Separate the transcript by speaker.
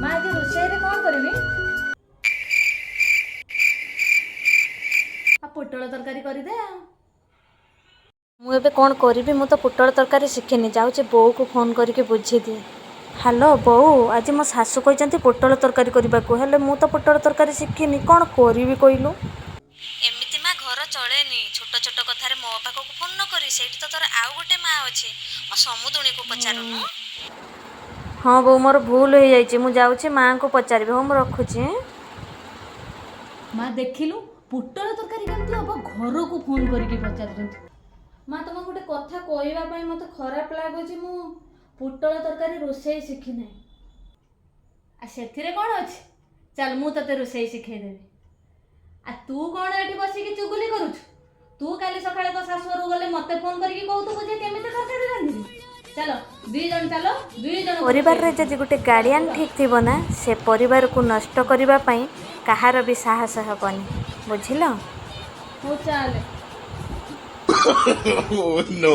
Speaker 1: ମା, ଆଜି ରୋଷେଇରେ କ'ଣ କରିବି? ଆଉ ପୋଟଳ ତରକାରୀ କରିଦେ ଆଉ।
Speaker 2: ମୁଁ ଏବେ କ'ଣ କରିବି? ମୁଁ ତ ପୋଟଳ ତରକାରୀ ଶିଖିନି। ଯାଉଛି, ବୋଉକୁ ଫୋନ୍ କରିକି ବୁଝିଦିଏ। ହ୍ୟାଲୋ ବୋଉ, ଆଜି ମୋ ଶାଶୁ କହିଛନ୍ତି ପୋଟଳ ତରକାରୀ କରିବାକୁ। ହେଲେ ମୁଁ ତ ପୋଟଳ ତରକାରୀ ଶିଖିନି। କ'ଣ କରିବି କହିଲୁ? ଏମିତି ମା ଘର ଚଳେନି। ଛୋଟ ଛୋଟ କଥାରେ ମୋ ପାଖକୁ ଫୋନ୍ ନ କରି ସେଇଠି ତ ତୋର ଆଉ ଗୋଟେ ମା ଅଛି, ମୋ ସମୁଦୁଣୀକୁ ପଚାରୁନୁ। ହଁ ବୋଉ, ମୋର ଭୁଲ ହେଇଯାଇଛି। ମୁଁ ଯାଉଛି, ମାଆଙ୍କୁ ପଚାରିବି। ହଉ, ମୁଁ ରଖୁଛି।
Speaker 1: ମା, ଦେଖିଲୁ, ପୋଟଳ ତରକାରୀ କେମିତି ହବ ଘରକୁ ଫୋନ୍ କରିକି ପଚାରୁଛନ୍ତି।
Speaker 2: ମା, ତମକୁ ଗୋଟେ କଥା କହିବା ପାଇଁ ମୋତେ ଖରାପ ଲାଗୁଛି। ମୁଁ ପୋଟଳ ତରକାରୀ ରୋଷେଇ ଶିଖିନାହିଁ।
Speaker 1: ଆଉ ସେଥିରେ କ'ଣ ଅଛି? ଚାଲ, ମୁଁ ତତେ ରୋଷେଇ ଶିଖେଇଦେବି। ଆଉ ତୁ କ'ଣ ଏଠି ବସିକି ଚୁଗୁଲି କରୁଛୁ? ତୁ କାଲି ସକାଳେ ତୋ ଶାଶୁଘରକୁ ଗଲେ ମତେ ଫୋନ୍ କରିକି କହୁଥିବୁ ଯେ କେମିତି ତରକାରୀ ରାନ୍ଧିବି। ଚାଲ, ଦୁଇ ଜଣ ଚାଲ, ଦୁଇ ଜଣ।
Speaker 2: ପରିବାରରେ ଯଦି ଗୋଟେ ଗାର୍ଡ଼ିଆନ୍ ଠିକ୍ ଥିବ ନା, ସେ ପରିବାରକୁ ନଷ୍ଟ କରିବା ପାଇଁ କାହାର ବି ସାହସ ହେବନି, ବୁଝିଲ?
Speaker 1: ହଉ, ଚାଲେ।
Speaker 3: Oh no.